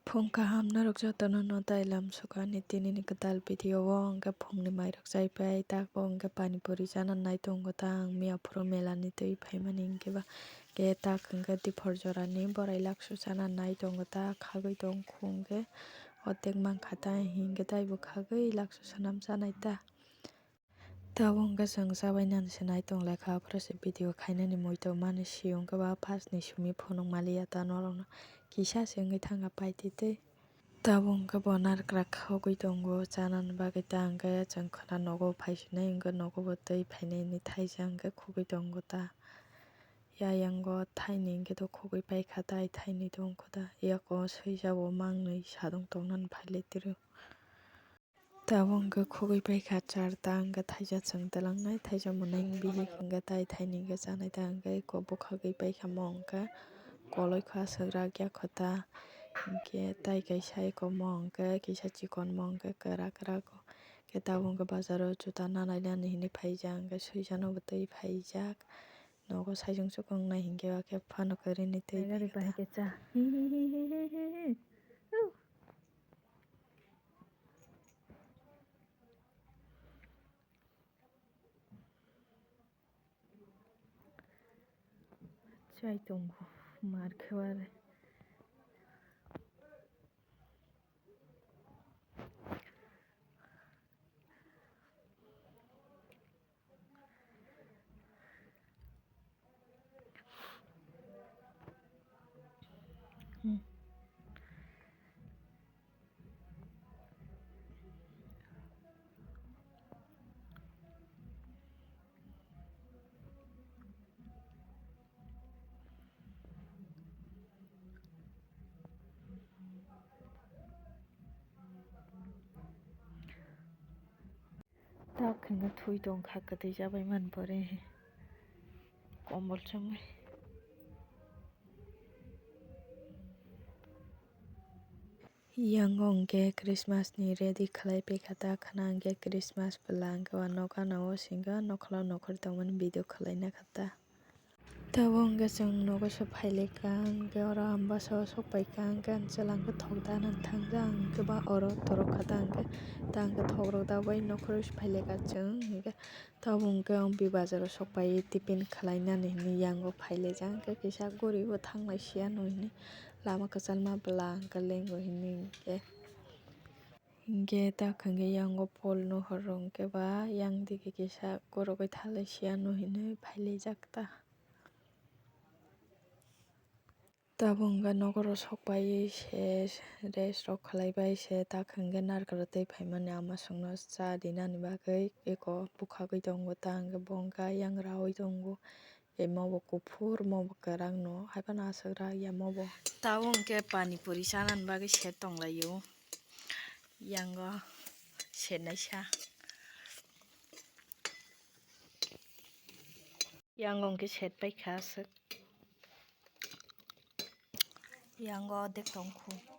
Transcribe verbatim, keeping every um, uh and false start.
Phung kaham norok jotono no tailam sukha ni tini ni kwtal video o hwnkhe phung ni mairok chaipai tak bo hwnkhe pani puri chana nai tongo ta ang miya phuru mela ni twi phaimani hwnkhe ba khe tak hwnkhe diphor jora ni borai laksu chana nai tongo ta khagwi tong khu hwnkhe otek mankha ta hinkhe taibo khagwi laksu sanam chanai ta. Tabuk hwnkhe chwng chabainani se nai tong laikha, aphuru se video khainani muitu mani siyung khe ba first ni simi phunuk maliya ta norokno kisa se wngwi thangkha paitwi twi. Tabuk hwnkhe bo narikra khogwi tongo chanani bagwi ta hwnkhe chwng khwna nogo phaisinai hwnkhe nogo bo twi phainani thaisa hwnkhe khogwi tongo ta. Yayango thaini hwnkhe to khogwi paikha tai thaini tongkho ta yako swijabo mangnwi sadong tongnani phailai tiro. Tabuk hwnkhe khogwi paikha charta hwnkhe thaisa chwng twlangnai thaisa mwnai bihik hwnkhe tai thaini hwnkhe chanai ta hwnkhe eko bwkhagwi paikha mo hwnkhe koloi kha swkrak yakho ta hwnkhe tai kaisa eko mo hwnkhe kisa chikon mo hwnkhe kwrak kwrak khe tabuk hwnkhe bazaro juta nanai nani hinwi phaijak hwnkhe swijano bo twi phaijak nogo saichung chukung nai hwnkhe o khe phano kwrwini twi gari phaikha ta. Chai tongo, mar khe wari. Tak hwnkhe thwi tongkha kwtwi chabai man pore kombol chumui. Yang hwnkhe Christmas ni ready khlai paikha ta khwna hwnkhe Christmas bwla hwnkhe o nokha no o singkha nokhla nokhor tongmani video khlai nakha ta. Tabuk hwnkhe chwng nogo se phailaikha, hwnkhe oro ang bwsao sokpaikha, hwnkhe ang chwlangkhe thokda nang thangjak, hwnkhe ba oro torok kha ta, hwnkhe ta hwnkhe thokrok da bai nokhoroi se phailaikha chwng, hwnkhe tabuk hwnkhe ang bi bazaro sokpai tiffin khlainani hinwi yango phailaijak, hwnkhe kisa guribo thanglai siya hinwi lama kwchalma bwla hwnkhe lengo hinwi hwnkhe. Hwnkhe ta hwnkhe yango pol nohor rok hwnkhe ba yang digi kisa gorogoi thalai siya hinwi phailaijak ta. Tabuk hwnkhe nokoro sokpaiwi se rest rok khlaibai se ta hwnkhe narikra twi phaimani ama songno cha rinani bagwi eko bwkhagwi tongo ta hwnkhe bo hwnkhe yang raui tongo. Emo bo kuphur, mo bo kwrak no, hai phano aswk rak ya mo bo. Tabuk hwnkhe pani puri chanani bagwi set tong laio. Yango set naisa. Yango hwnkhe set paikha aswk. Yango dek tong khu.